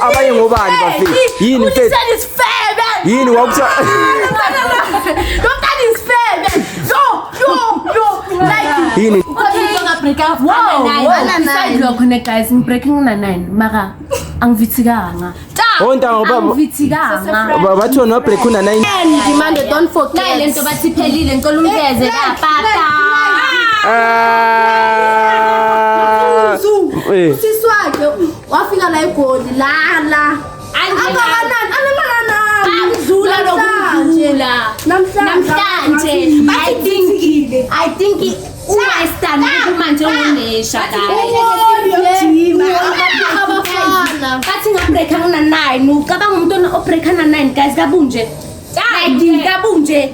Abanye ngobani bafethu? Yini mfethu? Ulisela isifebe. Yini wakuthiwa Lo mntana isifebe. Yo, yo, yo. Like yini? okay, Ngabreak up. Wow, Wow, beside lokho ne guys, ngibreaking na 9 mara angivithikanga. Oh ntanga baba Angivithikanga. bathi wena wabreak una 9. Demand don't forget. Nayi lento bathi phelile ngicela ungeze la papa. Ah. Eh. Usisi wakhe wafika la eGoli la la. Angakanani? Angakanani? Angizula lokudlula. Namhlanje. Namhlanje I think uWestern kumanje unesha guys. Abafana. Bathi ngabreaka ngina 9 ucabanga umuntu obreaka na 9 guys kabunje. Like kabunje.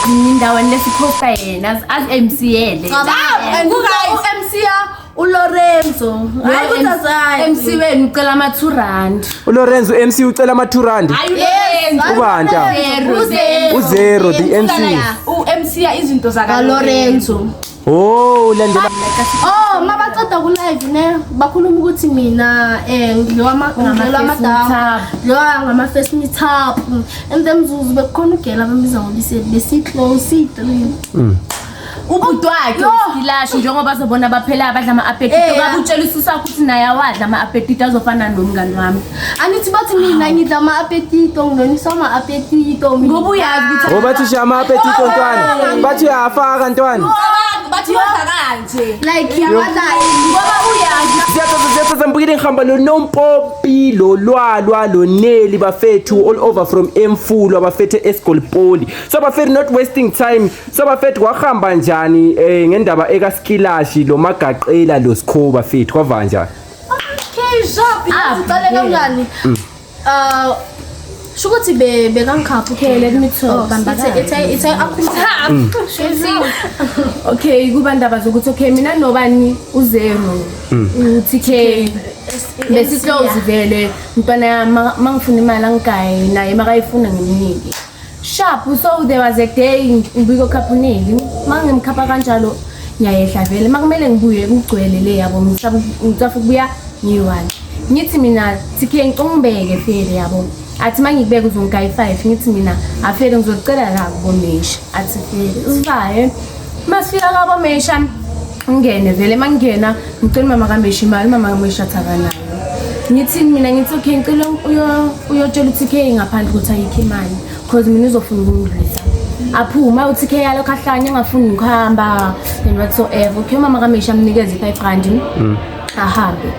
Indaweni lesiphosta yena as MCL. And u-MC uLorenzo. Hayi ukuthi azazi. MC wenu ucela ama 2 rand. uLorenzo MC ucela ama 2 rand. Hayi uLorenzo. Ubani ta? Zero. UZero the MC. U-MC izinto zaka Lorenzo. Oh ulandela Oh, mabaceda ku live ne bakhuluma ukuthi mina ngidliwa ama ngidliwa amadama. Ngidliwa ngama first meet up. And then mzuzu bekukhona ugela bambiza ngoliseli besi close i3. Ubhuti wakhe usilasho njengoba azobona baphela abadla ama-apetito Eh, kabutshela ususa wakho ukuthi naye awadla ama-apetito azofana nomngani wami. Anithi bathi mina ngidla ama appetito ngilonisa ama appetito mina. Ngoba uyazi ukuthi Oh bathi ushiya ama appetito ntwana. Bathi uyafaka ntwana. Bathi yodla kanje. Like yawadla ngoba uyazi Siyathatha siyathatha mbukile ngihamba lo Nompopi lo Lwalwa lo Neli bafethu all over from Emfulo abafethu eSkolpoli. So bafethu not wasting time. So bafethu kwahamba njani ngendaba eka Skilashi lo Magaqela lo Sikho bafethu kwava njani? Okay, sharp. Yazi uqale kanjani? Shukuthi be bekangikhapha. Okay, let me talk. Bamba Ithe ithe akhuluma. Okay, kuba ndaba zokuthi okay mina nobani uzero uTK besi close vele mntwana yami mangifuna imali angigaye naye makayifuna ngimnike. Sharp, so there was a day ngibiko khaphuneli mangimkhapha kanjalo ngiyayehla vele makumele ngibuye kugcwele le yabo ngisaba ukubuya ngiyi-one. Ngithi mina TK ngicela ungibeke vele yabo. Athi mangikubeka uzongigaya i-5 ngithi mina afele ngizocela la kubomesha. Athi vele usivaye. Masifika kabomesha ngene vele mangena ngicela umama kaMesha imali umama kaMesha athi akanayo. Ngithi mina ngithi okay ngicela uyotshela uTK ngaphandle ukuthi ayikho imali cause mina uzofuna ukungidlulisa. Aphuma uTK yalokho ahlanye engafuni ukuhamba and whatsoever. Okay umama kaMesha amnikeze i-5 rand. Ahambe.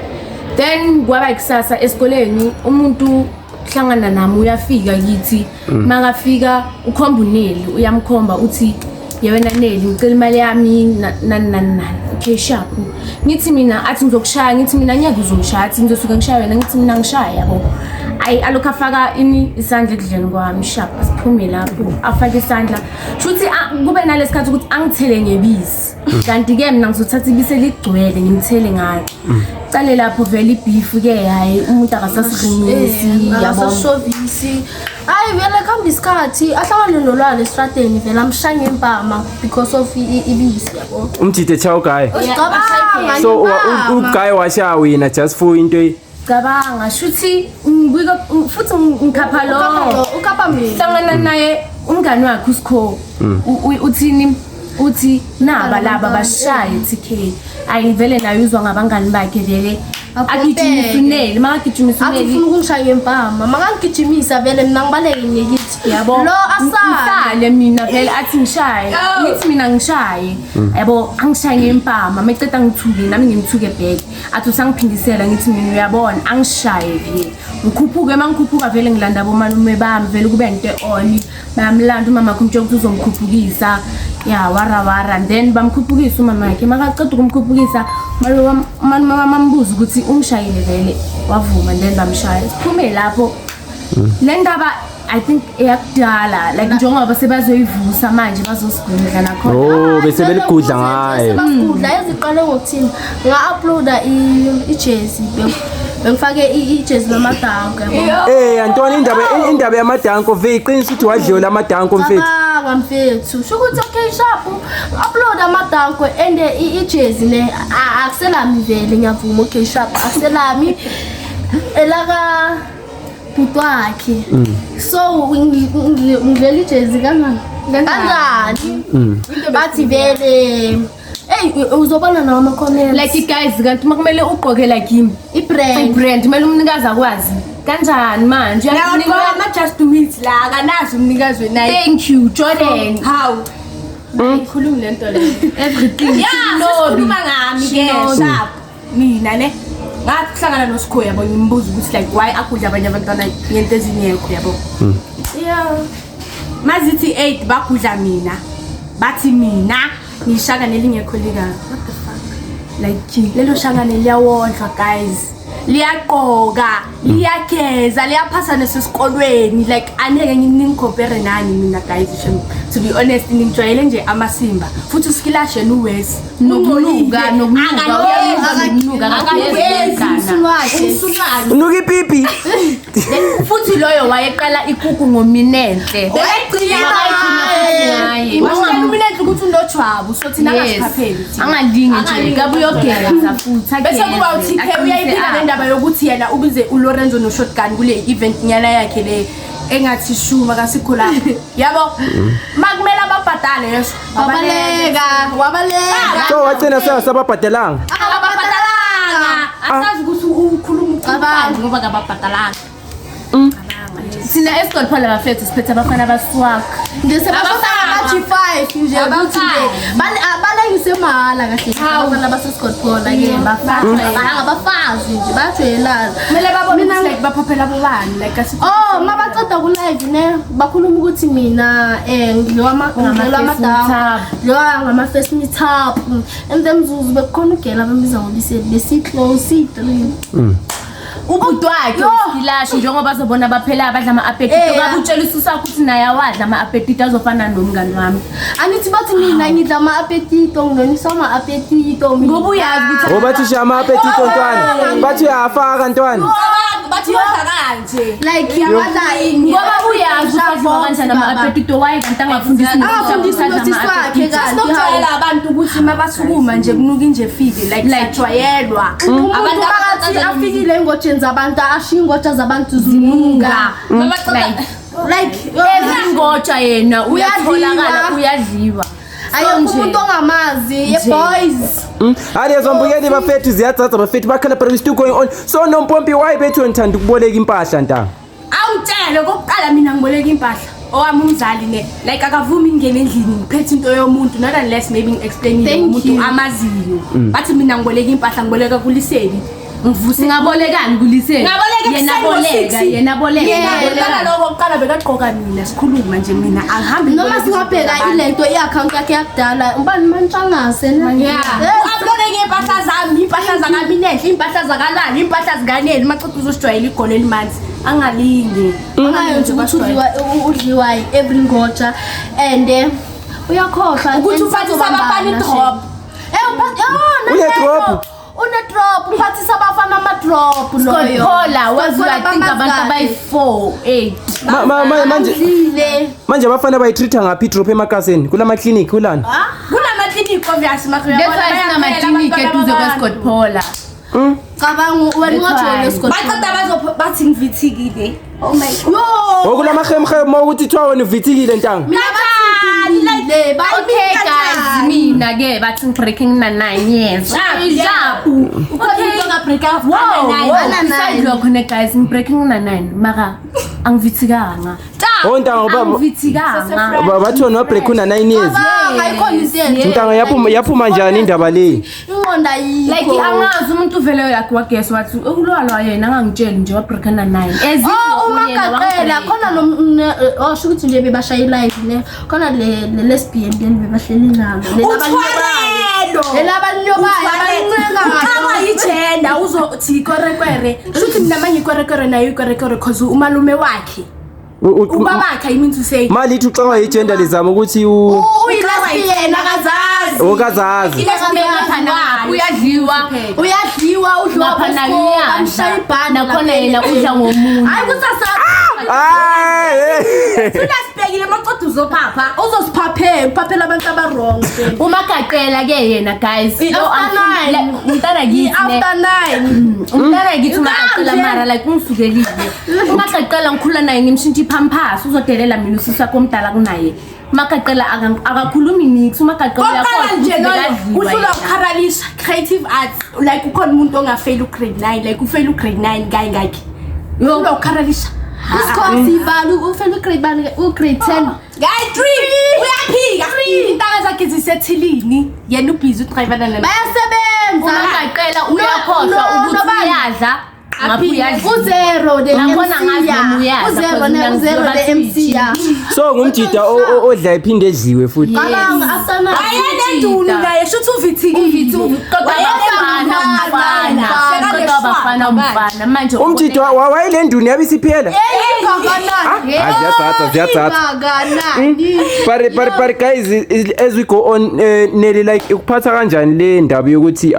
Then kwaba ikusasa esikoleni umuntu hlangana nami uyafika kithi makafika ukhomba uNeli uyamkhomba uthi ye wena Neli ngicela imali yami nani nani nani. Okay sharp. Ngithi mina athi ngizokushaya ngithi mina ngeke uzongishaya athi ngizosuka ngishaya wena ngithi mina ngishaya yabo. Ayi alokhu afaka ini isandla ekudleni kwami sharp asiphume lapho afake isandla shuthi kube nalesikhathi ukuthi angithele ngebisi kanti ke mina ngizothatha ibisi eligcwele ngimthele ngalo. Cale lapho vele ibeef ke hayi umuntu akasasiqinisi yabo. Akasashovisi. Hayi vele kuhamba isikhathi ahlangane nolwalo estradeni vele amshaya ngempama because of ibisi yabo. Umjide chow guy. Ucabanga So ngempama. uguy washaya wena just for into Cabanga shuthi ngibika futhi ngikhapha lo. Ukapha mina. Hlangana naye umngani wakhe uSikho. Uthini uthi naba laba bashaye TK. Ayi vele naye uzwa ngabangani bakhe vele agijimisa uNeli makagijimisa Athi uNeli ufuna ukungishaya ngempama. Makangigijimisa vele mina ngibaleke ngikithi. yabo Lo asale. ngisale mina vele athi ngishaye ngithi mina ngishaye yabo angishaye ngempama meceda ngithuke nami ngimthuke back athi usangiphindisela ngithi mina uyabona angishaye vele ngikhuphuke mangikhuphuka vele ngilanda bomalume bami vele kube into on bayamlanda umama wakhe umtshela ukuthi uzomkhuphukisa ya wara wara and then bamkhuphukisa umama wakhe makaceda ukumkhuphukisa umalume wami ambuza ukuthi ungishayile vele wavuma and then bamshaya siphume lapho le ndaba I think eyakudala like njengoba sebazoyivusa manje bazosigudla nakhona. Oh bese beligudla ngayo. Basigudla eziqale ngokuthini nga-uploada ijezi bengifake ijezi lamadanko yabo. Antwana indaba yamadanko ve iqinisa ukuthi wadliwa lamadanko mfethu. Cabanga mfethu sho ukuthi okay sharp upload amadanko and ijezi ne akuselami vele ngiyavuma okay sharp akuselami. Elaka bhuti wakhe. So ngidlela ijezi kanjani? Kanjani? Bathi vele hey uzobona nawo ama comments. Like guys, kanti uma kumele ugqoke like yimi i-brand. I-brand kumele umnikazi akwazi. Kanjani manje? Uyagqoka ama-just do it la, akanazi umnikazi weNike. Thank you, Jordan. How? Ayikhulumi le nto leyo. Everything. Ya, sesikhuluma ngami ke, sharp. Mina ne ngahlangana noSikho, yabo, ngimbuza ukuthi like why akudla abanye abantwana ngento ezingekho, yabo. Yeah. Mazithi 8 bagudla mina. Bathi mina ngishaka nelingekho lika. What the fuck? Like lelo shangane liyawondlwa guys. Liyaqoka, liyageza, liyaphasa nasesikolweni. Like aneke ngingicompare nani mina guys. Shem. To be honest, ngijwayele nje amasimba. Futhi usikilashe nuwesi. Nokunuka, nokunuka, uyanuka, Akagezi Umsunu wakhe. umsunwane. Unuka ipipi. Futhi loyo wayeqala ikuku ngominenhle. Wayegcina ngaye. Wasitshela uMinenhle ukuthi unojwabu, so thina Yes. angasiphapheli thina. Angalingi nje, Angalingi. ngabe uyogeza futhi. Bese kuba uTK uyayiphika le ndaba yokuthi yena ubize uLorenzo noShotgun kule event nyana yakhe le engathi shuma kasikho lapho. Yabo? Makumele ababhadale yeso. Wabaleka, wabaleka. So wagcina sababhadelanga. Ababhadalanga. Asazi ukuthi ukhuluma Cabanga. ukhuluma ngoba kababhadalanga. Thina esikolphola bafethu siphethe abafana abaswak. Nje sebashota ama-G5 nje ukuthi nje balengise mahala kahle abafana baseScotphola ke abafazi nje bajwayelana. Kumele babone ukuthi like baphaphela bobani like asikho. Oh, mabaceda ku live ne bakhuluma ukuthi mina ngidliwa ngidliwa amadama, ngidliwa ngama first meet up. And then mzuzu bekukhona ugela bambiza ngoLisedi besi close i3. Ubhuti wakhe usikilashe njengoba azobona baphela abadla ama-apetito. Ngabe utshela ususa ukuthi naye awadla ama-apetito azofana nomngani wami. Angithi bathi mina ngidla ama-apetito, nginonisa ama-apetito mina. Ngoba uyazi ukuthi Oh bathi shaya ama-apetito ntwana. Bathi uyafaka ntwana. Bathi yodla kanje. Like badla ngoba uyazi ukuthi adliwa kanjani ama-apetito, waye kanti angafundisi Angafundisi nosisi wakhe kanti. Sinokujwayela abantu ukuthi mabasukuma nje kunuka inje fike like sajwayelwa. Umuntu Abantu makathi afikile engotsheni zabantu ashiye ingotsha zabantu zinuka. Like Every ngotsha yena uyatholakala uyadliwa. Ayekho umuntu ongamazi, ye boys. Hhayi lezo mbukeli bafethu ziyadzadza bafethu bakhala but we still going on. So nompompi why bethu ngithanda ukuboleka impahla ntanga? Awutshele kokuqala mina ngiboleka impahla. Owami umzali ne like akavumi ngingene endlini ngiphethe into yomuntu not unless maybe ngi-explainile Thank umuntu you. amaziyo. Bathi mina ngiboleka impahla ngiboleka kuLisedi. Ngivuse Singabolekani kuLisedi? Ngaboleka Yena ekuseni boleka, ngo-six. yena boleka. Yena lokho kuqala bekagqoka mina sikhuluma nje mina angihambi Noma singabheka ilento i-account yakhe yakudala, ubani mantshangase ne? Yeah. Uploade ngey'mpahla zami, iy'mpahla zakaMinenhle, iy'mpahla zakalani, iy'mpahla zikaneli, maqeda uzosijwayela igolo elimanzi. Angalingi. Angayenzi ukuthi udliwa every ngotsha and uyakhohlwa Ukuthi uphathisa abafana i-drop. Une-drop? Une-drop, uphathisa abafana ama-drop loyo. Phola waziwa I think abantu abayi-4, 8. Manje Amdlile. manje abafana bayitreat ngaphi drop emakaseni? Kulama clinic kulana? Kunama-clinic obvious That's why sinamakliniki eduze kweScott Phola. Cabanga wena ungajwayele That's why. Scott. Baqeda bathi ngivithikile. Oh my God. Yo! Okulama ukuthi kuthiwa wena uvithikile ntanga. Mina bathi Okay guys, mina ke bathi ngibreaking na 9 years. Sharp. Okay. Wow. Wow, beside lokho ne guys, ngibreaking na 9 mara angivithikanga. Oh ntanga baba Angivithikanga. bathi wena wabreak una 9 years. Cabanga ayikhona into enje. Ntanga yaphuma njani indaba le? Ingqondo ayikho. Like angazi umuntu vele like wagesi wathi ukulwalwa yena angangitsheli nje wabreak na 9. As if Oh uyena umagaqela wangibreak. khona lo osho ukuthi nje bebashaya live ne khona le lesbian leli bebahleli nalo. Uthwarelo. Leli abanyobayo abancenga Uxakwa yijenda uzothi ikwerekwere. Shuthi mina manje ikwerekwere nayo ikwerekwere cause umalume wakhe. Ubabakhe I mean to say. Mali ithi uxakwa yigender lizama ukuthi u Uyi-lesbian akazazi. okazazi. Ngapha nangapha uyadliwa. Uyadliwa udliwa Ngapha naye amshaya uyadla. ibhande Nakhona yena udla ngomunye. Hayi kusasa. Hayi. Sibhekile maqoda uzophapha. Uzosiphaphela, uphaphela abantu aba-wrong. Umagaqela ke yena guys. I-after nine. Umntana kithi ne. I-after 9. Umntana kithi umagaqela mara like ungisukelile. Umagaqela ngikhula naye ngimshintsha ipampers uzodelela mina usisi wakho omdala kunaye. Umagaqela akakhulumi nix umagaqela Kokuqala nje ukuthi loyo bekadliwa uhlulwa yena. ukukharalisha creative arts like ukhona umuntu ongafeyila ugrade 9 like ufeyila ugrade 9 kayi ngakhi. Uhlulwa ukukharalisha. Isikole sibala ufela ugrade bani ugrade 10. Guy 3 uyaphika. Intanga zakhe zisethilini. Yena ubhizi udrivana nami. Bayasebenza. Umagaqela uyakhohlwa No, ukuthi nobani. uyadla ngapha uyadla. Uzero the Nakhona MC ngazi ya. noma uyadla, Uzero cause ne mina uzero ngizwe the bathi MC ya. So ngumjida odla iphinde edliwe futhi. Cabanga after 9. Wayenendunu naye shuthi uvithikile. Kodwa abafana umfana. Kodwa abafana umfana manje Umjida wayele nduni yabe isiphela. Ingakanani? Ah, ziyathatha, ziyathatha. Ingakanani? But guys, as we go on, Nelly, like ukuphatha kanjani le ndaba yokuthi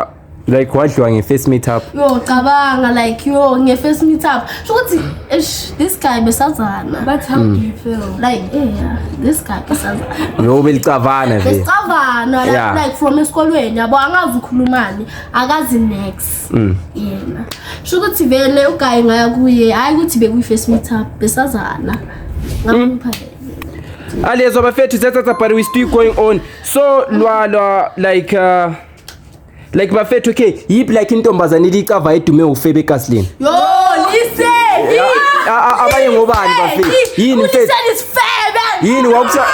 like wadliwa nge-first meet up? Yo cabanga like yo nge-first meet up. Sho ukuthi eish this guy besazana. But how do you feel? Like yeah, this guy besazana. Yo belicavana vele. Besicavana like, Yeah. like from esikolweni yabo angazi ukhulumani akazi next. Yena. Sho ukuthi vele uguy ngaya kuye hayi ukuthi bekuyi-first meet up besazana. Ngamupha Alezwa bafethu ziyathatha, but we still going on. So lwa like like bafethu, okay, yiphi like intombazane ilicava edume ufebe ekasileni? Yo listen. Abanye ngobani bafethu? Yini mfethu? Listen is fair. Yini wakutha?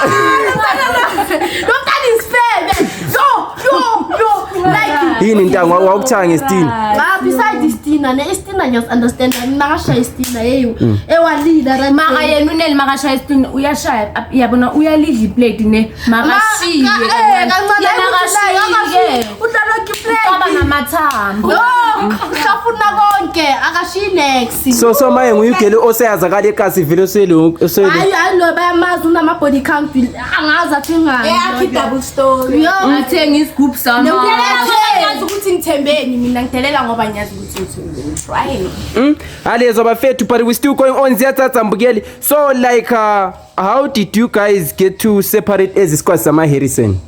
Lo mntana is fair. Yo yo yo like Yini ntango wakutha ngesitini? Ah, beside istina ne istina ngiyas understand makashaya istina hey ewalila right. Mara yena uneli makashaya isitini uyashaya yabona uyalidla iplate ne makashiye kancane Yena akashiye udlala ucaba iplate namathambo yo uhlafuna konke akashiyi next. So maye nguyugele oseyazakala ekasi vele osele osele. Hayi hayi lo bayamazi unama body count angazi athi ngani. Eyakhe double story. Yo ngathenga isigubhu sama Ngiyazi ukuthi ngithembeni mina ngidelela ngoba ngiyazi ukuthi ngithembeni. Try. Alezwa bafethu, but we still going on ziyathatha mbukeli. So like how did you guys get to separate as isquad sama Harrison?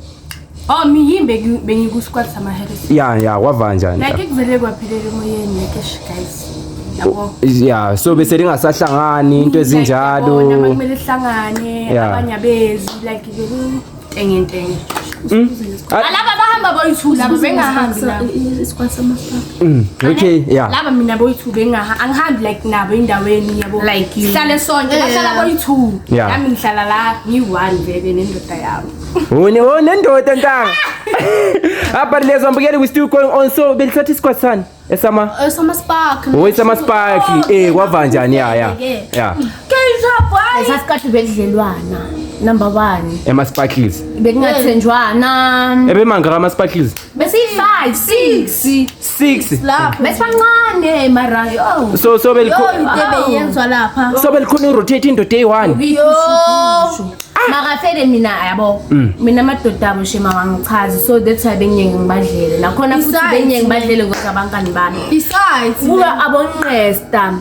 Oh miyimbe bengiku squad sama Harris. Yeah, wava njani? Like kuvele kwaphelela emoyeni like eish guys. Yabo. Yeah, so bese lingasahlangani into ezinjalo. Like, yabona, kumele sihlangane abanye abezi like tenge tenge. Laba bahamba boyi-two laba bengahambi nabo. Isquad sama Okay, yeah. Laba mina boyi-two bengaha angihambi like nabo endaweni yabo. Like you. Sihlale sonke bahlala boyi-two. Yeah. Nami ngihlala la ngiyi-one vele nendoda yami. Wone wone ndoda ntanga. But lezwa mbukeli, we still going on. So belithatha isquad sani? Esama Sama spark. Oh, esama spark. Kwava njani? Yeah. Yeah. Lesa sikhathi bekudlelwana number 1 Ema sparkles. bekungathenjwana Ebemanga ama sparkles. besiyi-5 6 6. Lapho. besibancane mara yo So Yo belikho into ebeyenzwa lapha. So belikhona rotate indoda eyi-1. Yo makafele mina yabo mina amadoda abo shema wangichazi so that's why bengiye ngibadlele nakhona futhi Besides, bengiye ngibadlele ngoba abangani bami besides kuba abonqesta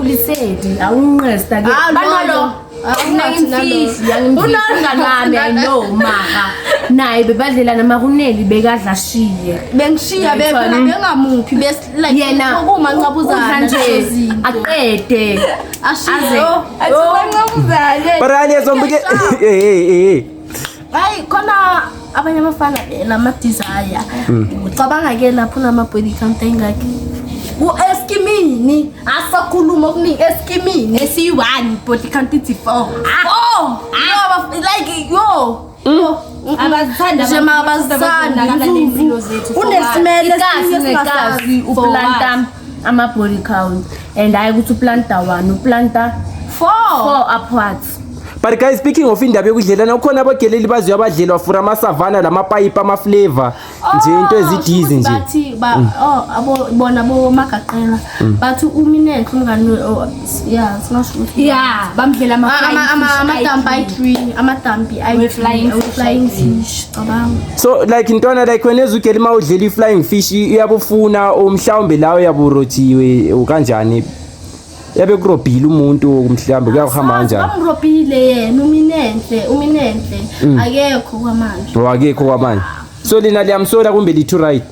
ulisedi awunqesta ke Ah, banalo lo. Ah, ungathi nalo. angimfihli angimfihli umngani wami I know mara naye bebadlelana makuneli bekadla shiye bengishiya Ngiyayithola. bengamuphi bes like yena uma nqabuzana udla nje aqede ashiye But alezwa mbukeli. Eh. Hayi khona abanye abafana nama desire ucabanga ke lapho unama body count engakhi ku eskimini asakhuluma okuningi eskimini Esiyi-one body count ithi four. Oh yo like yo Abazithanda nje mabazithanda ney'mpilo zethu. unesimele ikasi esinye nekasi esingasazi uplanta ama-body count and hayi ukuthi uplanta one uplanta four four upwards. But guys, speaking of indaba yokudlelana, kukhona abageleli baziyo abadlelwa for amasavana lamapayipi ama-flavor nje into ezidizi nje. Bathi ba oh abo bona bo magaqela bathi uminenhle umngani oh, yeah singasho ukuthi Yeah, bamdlela amadampi ayi-three amadampi We-flying fish flying fish cabanga. So like intwana like wena ezugeli uma udlela i-flying fish iyabufuna or mhlawumbe la uyaburojiwe kanjani? Yabe kurobhile umuntu mhlawumbe kuyakuhamba kanjani? Bamrobhile yena uminenhle, uminenhle. Akekho kwamanje. Wakekho kwamanje. So lina liyamsola kumbe lithu right?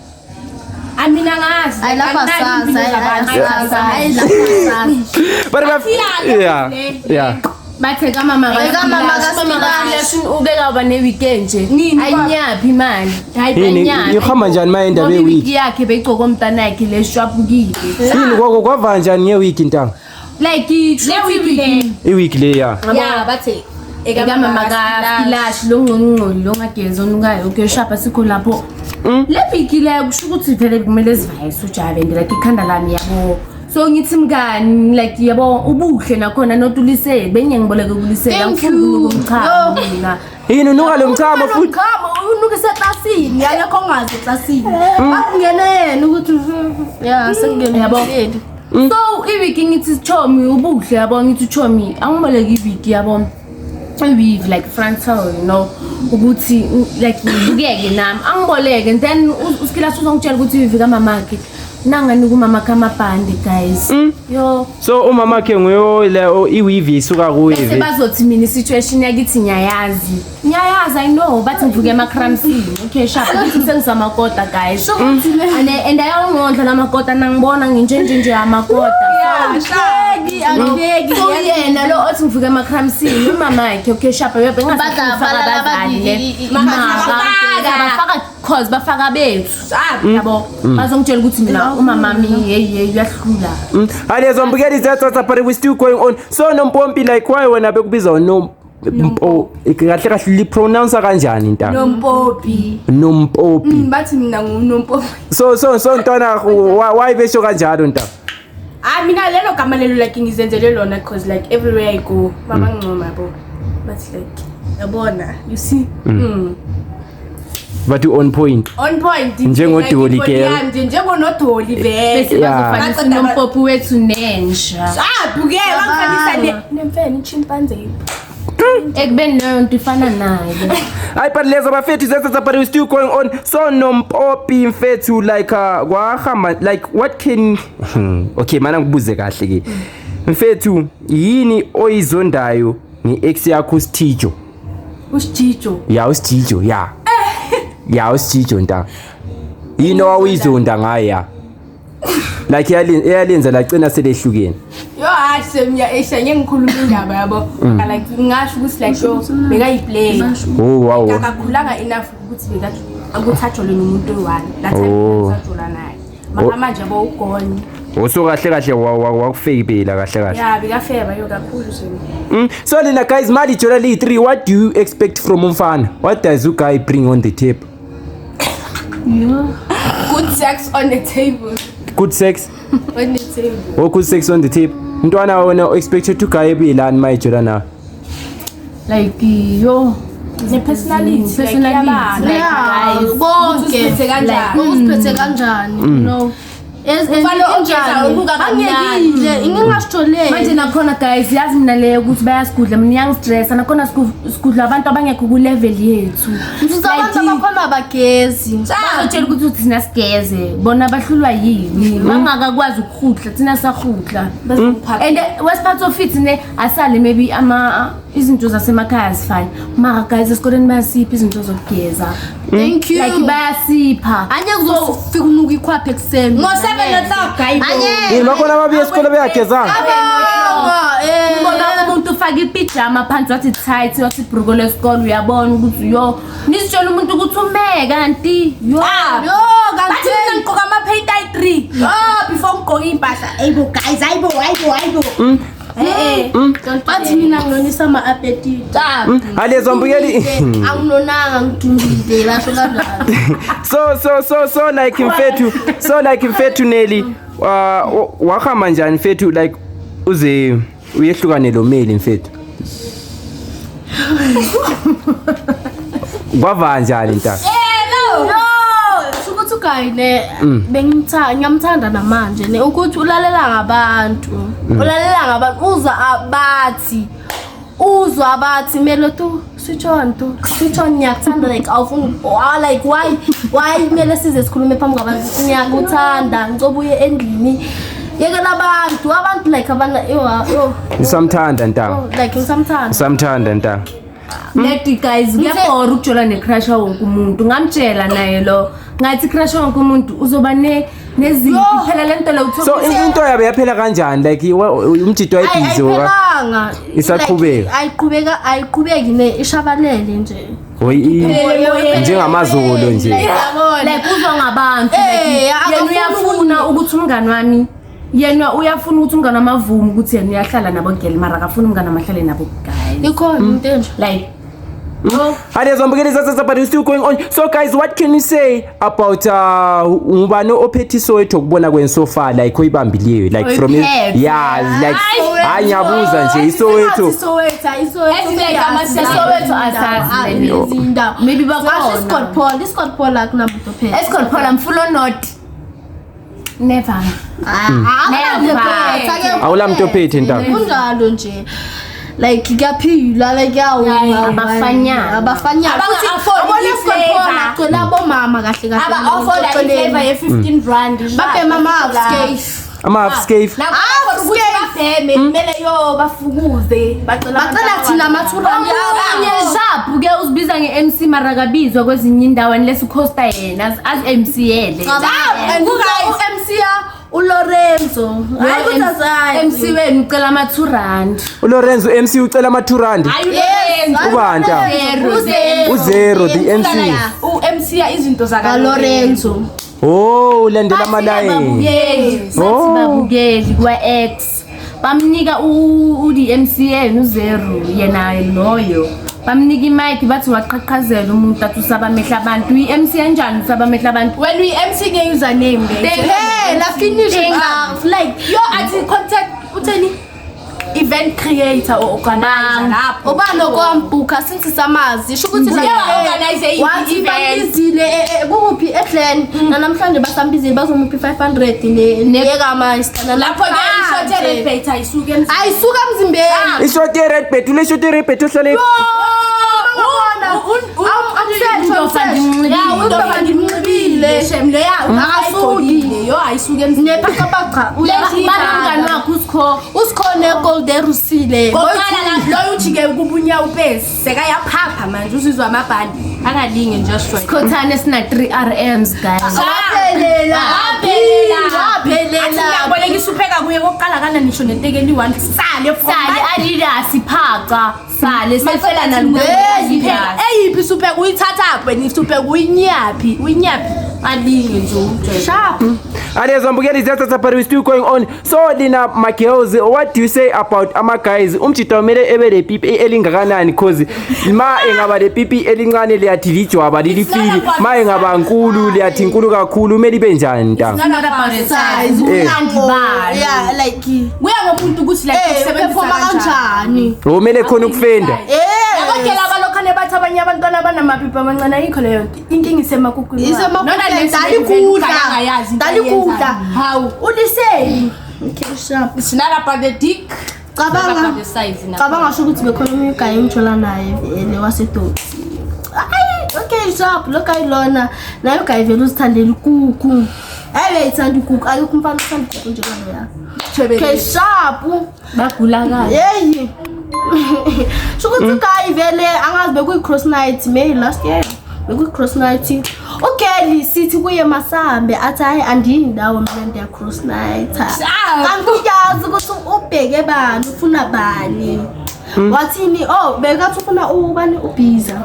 Amina ngazi. Hayi lapha Anginayo sazi, impilo hayi zabantu. asazi, hayi lapha sazi. But Athiyane yeah. le. Yeah. Bathe kamama Kamama kaSilahle. uke kaba ne-weekend nje. Nini baba? Ayinyaphi imali. Hayi Yini Ayinyaphi. ihamba njani mayenda Ngoba be iwigi week? yakhe beyigcoka umntanakhe leshwapukile. Yini kwako kwava njani nge week ntanga? Like Le week le. I week le ya. Ya bathe ekamama kaSilahle lo ngcongcoli lo ngagezi onukayo ukuyeshapha sikho lapho. Le wigi le kusho ukuthi vele kumele sivayise ujabe and like ikhanda lami yabo. So ngithi mngani like yabo ubuhle nakhona notulisele bengiyangiboleka kulisele Thank angifuni you. ukumchama mina. Yini unuka lo mchamo futhi? Mchamo unukise eklasini, akekho ongazi eklasini. Bakungene yena ukuthi ya sekungene Yabo. yebo. So iwiki ngithi chomi ubuhle yabo ngithi chomi angiboleke iwiki yabo iweave like frontal you know ukuthi like ngibukeke nami angiboleke and then uSilahle uzongitshela ukuthi iweave kamamakhe nanganika umamakhe amabhande guys yo. So umama wakhe nguyo le iweave isuka kuye Bese vele. bazothi mina i-situation yakithi ngiyayazi ngiyayazi I know bathi ngivuke ema-cramsini okay sharp ngithi sengisamakota guys and ayawungondla lamakota nangibona nginjenje nje amakota. Angibeki, angibeki. So yena lo othi ngivuke ema-cramsini umamakhe okay sharp Badla- balala bengasafaka badli- abazali bafaka cause bafaka bethu yabo bazongitshela ukuthi mina umamami hey hey uyahlula. Alezo mbukeli zethu but we still going on. So Nompompi like why wena bekubiza uNompo kahle kahle li pronounce kanjani ntanga? Nompopi. Nompopi. Bathi mina ngunompopi. So ntwana why besho kanjalo ntanga? Ah mina lelo gama lelo like ngizenzele lona cause like everywhere I go mama ngncoma yabo. Bathi like yabona you see. But you on point. On point. Njengodoli girl. Nje njengonodoli vele. Bese Yeah. bazofanisa unompopi wethu nenja. Ah buke bangifanisa ne nemfene chimpanzee. Ekubeni leyo nto ifana nayo. Hayi but lezo bafethu zethu but we still going on. So Nompopi mfethu like kwahamba like what can okay mana ngibuze kahle ke. Mfethu yini oyizondayo nge-ex yakho uSthijo? Usijijo. Ya uSthijo ya. Ya uSthijo nta. Yini owawuyizonda ngaye ya? Like iyalenza lagcina selehlukene. Yo hayi semiya esha ngeke ngikhulume indaba yabo. Like ngingasho ukuthi like yo bekayiplay. Oh wow. Akakhulanga enough ukuthi bekathi akuthathelwe nomuntu oyi-one. That time Oh. sathola naye. Mara manje yabo ugone. So kahle kahle wakufeyibela kahle kahle. Ya bekafeba yo kakhulu nje. So lina guys mali jola li 3 what do you expect from umfana? What does you guy bring on the table? Good sex on the table. Good sex? On the table. Oh good sex on the table. Mntwana wena expected to guy ebelani mayijola na? Like yo Ne personality. Personality. Like Yeah, guys. konke. Uziphethe kanjani? Uziphethe kanjani? No. Umfana ogeza unuka kamnandi. Angekile, ngingasitholeli. Manje nakhona guys yazi mina leyo ukuthi bayasigudla mina iyangistressa nakhona sigudla abantu abangekho ku-level yethu. Mzuzu abantu abakhona abagezi. Bazotshela ukuthi thina sigeze bona bahlulwa yini bangakakwazi ukuhudla thina sahudla. And worst part of it ne asale maybe ama izinto zasemakhaya azifani mara guys esikoleni bayasipha izinto zokugeza. Thank you. Like bayasipha. Anye kuzofika unuka ikhwapha ekuseni. Ngo-7 o'clock guys. Yini bakhona ababuya esikole beyagezanga? Abonga, eh. Ubona umuntu ufaka ipijama phansi wathi tight wathi ibhruko lesikole uyabona ukuthi yo nisitshela umuntu ukuthi ume kanti yo. Yo, Bathi kanti mina ngigqoka ama-paint ayi-3. Oh before ngigqoke iy'mpahla. Ayibo guys, ayibo, ayibo, ayibo. Eh eh. bathi mina nginonisa ama-appetite. Alezo mbukeli. Anginonanga ngidumile basho kanjalo. So like mfethu, so like mfethu Nelly, wahamba njani mfethu like uze uyehlukane lo meli mfethu? Kwava njani ntaka? No, shukuthi ugayine bengimthanda ngiyamthanda namanje ne ukuthi ulalela ngabantu. Ulalela ngabantu uzwa abathi. Uzwa abathi mele tu switch on tu switch on ngiyakuthanda like awufuni like why kumele size sikhulume phambi kwabantu ngiyakuthanda ngicobuye endlini Yekela abantu like abana yo. Usamthanda ntanga. Like ngisamthanda. Usamthanda ntanga. Leti guys, kuyabhora ukujola necrush wonke umuntu. Ngamtshela naye lo. Ngathi crush wonke umuntu uzoba nezinto phela lento la uthola. So into yabe yaphela kanjani like umjito wayebhizi oka? Ayiphelanga. Isaqhubeka. Ayiqhubeka ayiqhubeki ne ishabalele nje. Njengamazolo nje. Like uzwa ngabantu yena uyafuna ukuthi umngani wami yena uyafuna ukuthi umngani wamavumo ukuthi yena uyahlala nabo girl mara akafuni umngani amahlale nabo guys. Ikhona into enje. Like But it's still going on. So guys, what can you say about ngubani ophethe Soweto kubona kweni so far like oyibambileyo like from yeah like hayi ngiyabuza nje iSoweto Soweto asazi maybe bakhona Scott Paul Scott Paul akunamuntu ophethe Scott Paul I'm full or not never awula muntu ophethe ntanga kunjalo nje like kuyaphila like yawo abafanyana abona abomama kahle kahle aba-afforda iflavor ye-15 rand babhema ama-half ama-half scave babheme kumele yo bafukuze bacela thina ama-2 rand Sharp ke uzibiza nge-MC mara akabizwa kwezinye indawo unless ukhosta yena az-MC-yele and u-MC uLorenzo hayi ukuthi azazi MC wenu ucela ama-2 rand uLorenzo MC ucela ama-2 rand ubanta uZero the MC u-MC ya izinto zakaLorenzo oh ulandela amalayini yes babukeli kwa-X bamnika u-the MC yena uZero yena loyo bamnika imic bathi waqhaqhazela umuntu athi usabamehla abantu i-MC enjani usabamehla abantu when we MC nge-username phela finish like yo athi contact utheni event creator or organizer lapho ubani okwambukha since samazi isho ukuthi organize wathi bambizile kukuphi eGlen namhlanje basambizile bazomuphi 500 neyekama isitana lapho ke ishot red bait ayisuke emzimbeni ayisuka emzimbeni ishot red bait ule shot red bait ohlale umngani wakho usikho usikhona egold erusile loyo uthi-ke kubunya upesi sekayaphapha manje uzizwa amabhandi angalinge nje sikhothane sina 3 RMs guys wapheleabolekisa upheka kuye kokuqala kana nisho nentekeli 1 sale sale Adidas iphaca sale sefela nalungu eyiphi isupheka uyithathaphi wena isupheka uyinyaphi uyinyaphi alinge nje umjolo sharp Alezambukeli ziyathatha but we still going on. So lina my girls, what do you say about ama guys umjita kumele ebe le pipi elingakanani cause ma engaba le pipi elincane liyathi lijwaba lilifili ma engaba nkulu liyathi nkulu kakhulu kumele ibe njani ntanga size yeah like kuya ngomuntu ukuthi like usebenzisa kanjani kumele khona ukufenda abagela abalokhane bathi abanye abantwana abanamapipi amancane ayikho leyo nto inkinga isemakukwini dalikudla hawu uliseni okay sharp it's not about the dick cabanga sho ukuthi bekhona omunye ugayi engithola naye vele waseDotsi ayi okay sharp lo guy lona naye ugayi vele uzithandela ikukhu ayi uyayithanda ikukhu ayikho umfana uthanda ikukhu nje kaloya okay sharp bagula kabi yeyi sho ukuthi ugayi vele angazi bekuyi-cross night May last year bekuyi-cross night okay sithi kuye masambe athi hayi andiyindawo mina ndiya-cross night angiyazi ukuthi ubheke bani ufuna bani wathini oh bekathi ufuna ubani ubhiza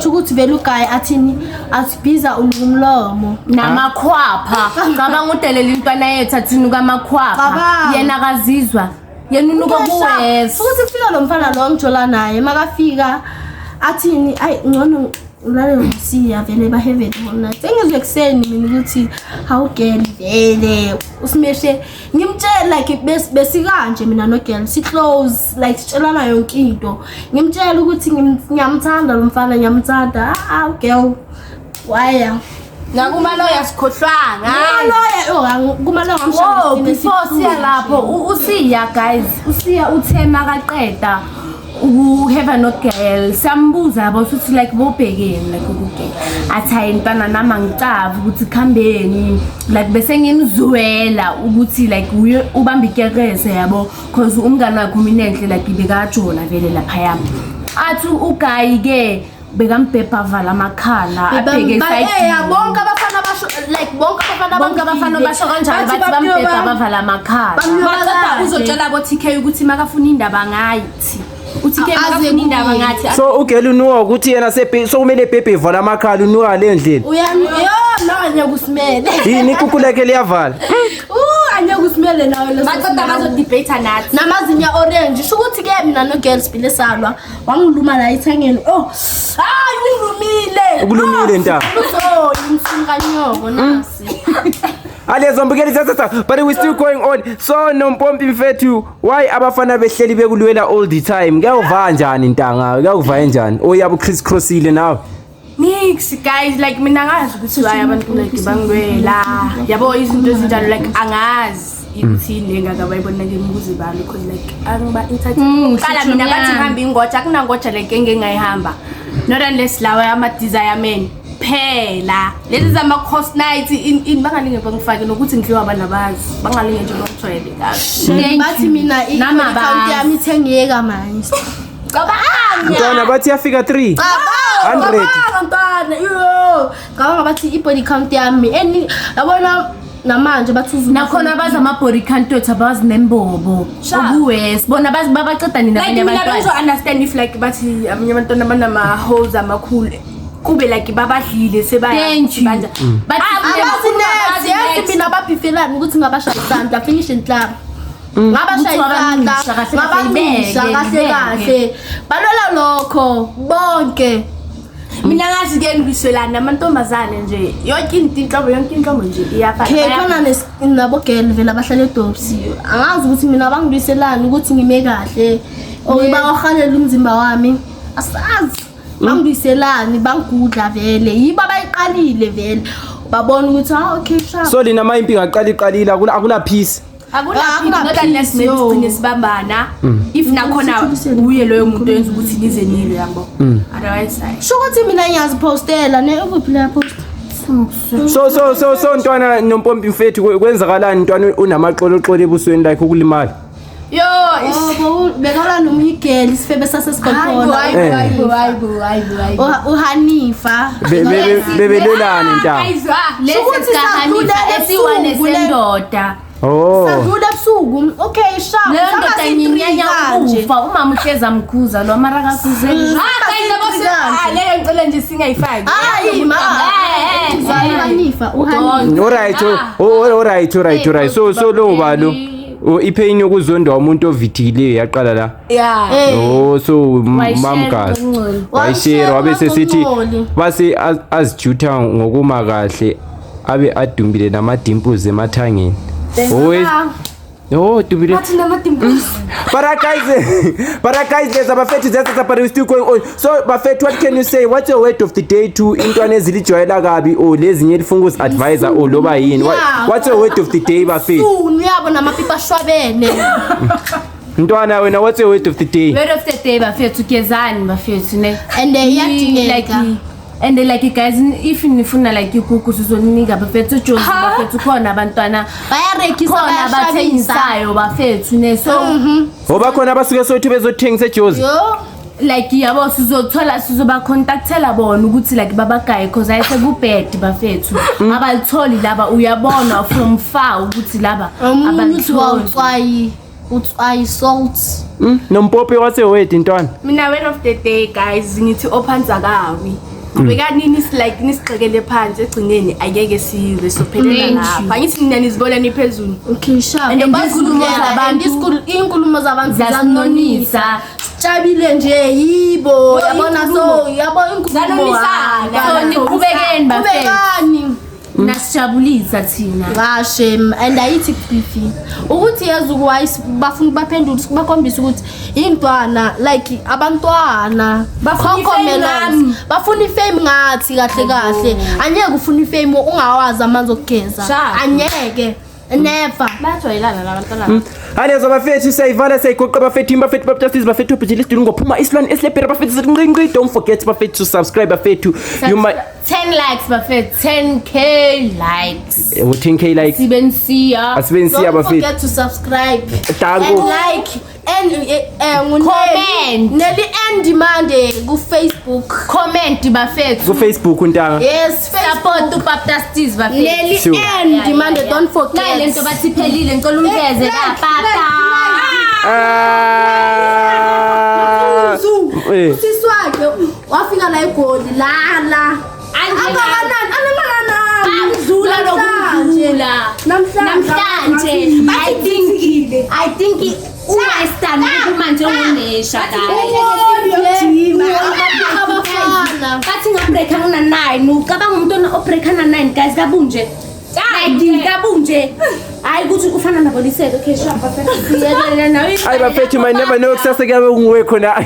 sho ukuthi vele ugayi athini athi bhiza unomlomo namakhwapha cabanga udelela intwana yethu athini kamakhwapha yena akazizwa yena unuka kuwes ukuthi kufika lo mfana lo ngijola naye makafika athini ayi ngcono ulale ngosiya vele bahevele bona sengizwe ekuseni mina ukuthi how girl vele usimeshe ngimtshela like besikanje mina no girl si close like sitshelana yonke into ngimtshela ukuthi ngiyamthanda lo mfana ngiyamthanda ah girl waya nakumaloya sikhohlwanga maloya kumaloya ngamshaya before siya lapho usiya guys usiya uthema kaqeda Uku-have no girl siyambuza yabo futhi like bobhekeni like ukugela athi hayi ntwana nami angicavi ukuthi kuhambeni like bese ngimzwela ukuthi like uye ubamba ikerese yabo cause umngane wakhe uminenhle like bekajola vele laphaya athi ugayi-ke bekambhebha avala amakhala abheke esayidini. Bonke abafana basho like bonke abafana Bonke abafana basho kanjalo bathi bambhebha bavala amakhala. Baqeda uzotshela bo-TK ukuthi makafuna indaba ngathi u-TK Aze makafuna indaba kuye. ngathi. So ugela unuka ukuthi yena sokumele ebhebhe ivala amakhala unuka le ndlela. Uya yo no anyeke usimele. Yini ikuku lakhe liyavala? Anyeke usimele nawe leso Baqeda simele. bazodebate nathi. Namazinyo orange sho ukuthi ke mina no girls bile salwa wangiluma la ethangeni. Oh hayi, ungilumile. Ukulumile, ntanga. Uzoyi umsunganyoko nasi. Alezo mbukeli sasasa, but we still going on. So nompompi mfethu, why abafana behleli bekulwela all the time? Kuyawuva njani ntanga? Kuyawuva njani? Oyabu criss crossile nawe. Nix guys, like mina ngazi ukuthi why abantu like bangilwela yabo izinto ezinjalo, like angazi ukuthi yini engaka bayibona kimi ukuze bami because like angiba entertain qala mina bathi ngihambe ingoja akunangoja like engingayihamba not unless lawa ama-desire men phela lezi zama-cost night in bangalinge bangifake nokuthi ngidliwa abantu abazi bangalinge nje bangijwayele kabi. Bathi mina Nami i-account abazi. yami ithengeka manje. Cabanga. Ntwana bathi yafika 3. Cabanga. 100. Cabanga ntwana. Yo. Cabanga bathi i-body count yami eni yabona namanje bathi uZulu. Nakhona bazi ama-body count wethu abazi nembobo okuwes bona bazi babaceda nina Like abanye mina abantwana. bengizo-understand if like bathi abanye abantwana banama-holes amakhulu kube like babadlile Thank you. sebaya. Bathi Abazi next, yazi mina babhifelani ukuthi ngabashaya isandla finish and club. Ngabashaya Ukuthi isandla, wabancisha kahle kahle, ngabancisha ibeke, kahle ibeke. kahle. Balwela lokho bonke. Mina ngazi ke ngiselana amantombazane nje yonke into inhlobo yonke inhlobo nje iyafana. Okay, khona nabo girl vele abahlala eDobsi. Angazi ukuthi mina bangilwiselani ukuthi ngime kahle. Or bawahalela umzimba wami. Asazi. Bangilwiselani, bangigudla vele. Yibo abayiqalile vele. Babona ukuthi ah okay sharp. So lina mayimpi ngaqala iqalile akula peace. Akuna Akuna not unless peace, maybe yo. sigcine sibambana if nakhona uye loyo muntu oyenza ukuthi nize nilwe yabo, otherwise hayi. Sho ukuthi mina ngiyazipostela ne ukuphi la post? So ntwana nompompi mfethu kwenzakalani ntwana unamaxoloxolo ebusweni like ukulimala? Yo. Oh, bekala nomunye igirl isifebe Hayibo. sasesikolo. Hayibo, hayibo, hayibo, hayibo. UHanifa. Bebelelani ntanga? Guys, ah. Lesi Ukuthi sikaHanifa sadlula esiwane ebusuku le- sendoda. Oh. Sadlula ebusuku. Okay, sharp. Leyo ndoda nginyanya ukufa umama uhlezi amkhuza lo mara akakhuzeli. Ah guys, yabo ah, leyo ngicela nje singayifaki. Hayi ma. Eh, UHanifa, uHanifa. Alright, oh, alright. So lo balo ipain yokuzondwa umuntu ovithikileyo yaqala la. Yeah. Oh, so Wayishare mamgazi. ngokungcola. Wayishare wabe sesithi Ngokungcoli. base azijutha ngokuma kahle abe adumbile nama-dimples emathangeni. Oh, oh, dumbile. Bathi nama-dimples. But guys, there's abafethu that's but we still going on. So bafethu, what can you say? What's your word of the day to intwana ezilijwayela kabi or lezinye elifuna ukuzi-advise or loba yini? Yeah. What's your word of the day bafethu? Soon uyabona amapipa ashwabene. Ntwana wena, what's your word of the day? Word of the day bafethu, gezani bafethu ne. And Like iyadingeka. and like guys, if nifuna like ikuku sizoninika bafethu uJozi bafethu khona abantwana Bayarekisa khona bayashabisa. abathengisayo bafethu ne so Ngoba khona abasuke sothi bezothengisa eJozi. Yo. Like yabo sizothola sizobacontactela bona ukuthi like babagaye cause ayisekubed bafethu abalitholi laba uyabona from far ukuthi laba Omunye uthi abalitholi. wawutswayi utswayi salt. Nompopi what's your word ntwana? Mina word of the day guys ngithi ophansi akawi. Qhubekani like nisigxekele phansi egcineni angeke siwe sophelela Thank lapha. Angithi nina nizibona niphezulu. Okay, sharp. And izinkulumo zabantu inkulumo zabantu ziyasinonisa. Sijabile nje yibo yabona so yabo inkulumo. Zanonisana. So niqhubekeni bafethu. Qhubekani. Nasijabulisa thina. Ngashe and ayithi kubifi ukuthi yazi why bafuna baphendule bakhombisa ukuthi intwana like abantwana Bafuna i-fame Cocomelons, ngami. bafuna ifame ngathi kahle kahle anyeke ufuna ifame ungawazi amanzi okugeza Sharp. anyeke. Never. Bayajwayelana la bantwana. Halezo bafethu, siyayivala, siyayigoqa bafethu, bafethu, bafethu, bafethu, bafethu, ngophuma isilwane esilephere bafethu, sithi nqi nqi. Don't forget bafethu to subscribe bafethu. You might 10 likes bafethu, 10K likes. 10K likes. Sibensiya. Asibensiya Don't bafethu. forget to subscribe. Danko. And like and Comment. Nelly and Demand ku Facebook. Comment bafethu. Ku Facebook untanga. Yes, Support Facebook. uBaptist bafethu. Nelly Sure. and Demand, don't forget. Nayi lento bathi phelile, ngicela umveze Like, la papa. Ah. Usisi wakhe wafika la eGoli la la. Angakanani? Angakanani? Amzula lokudlula. Namhlanje. Namhlanje I think uWestern kumanje ungunesha guys. Abafana. Bathi ngabreak angina 9, ucabanga umuntu obreak ana 9 guys kabunje. Like kabunje. Hayi ukuthi ufana naboliseke, okay sharp bafethu. Siyekela nawe. Hayi bafethu, you might never know, kusasa kuyabe kunguwe khona.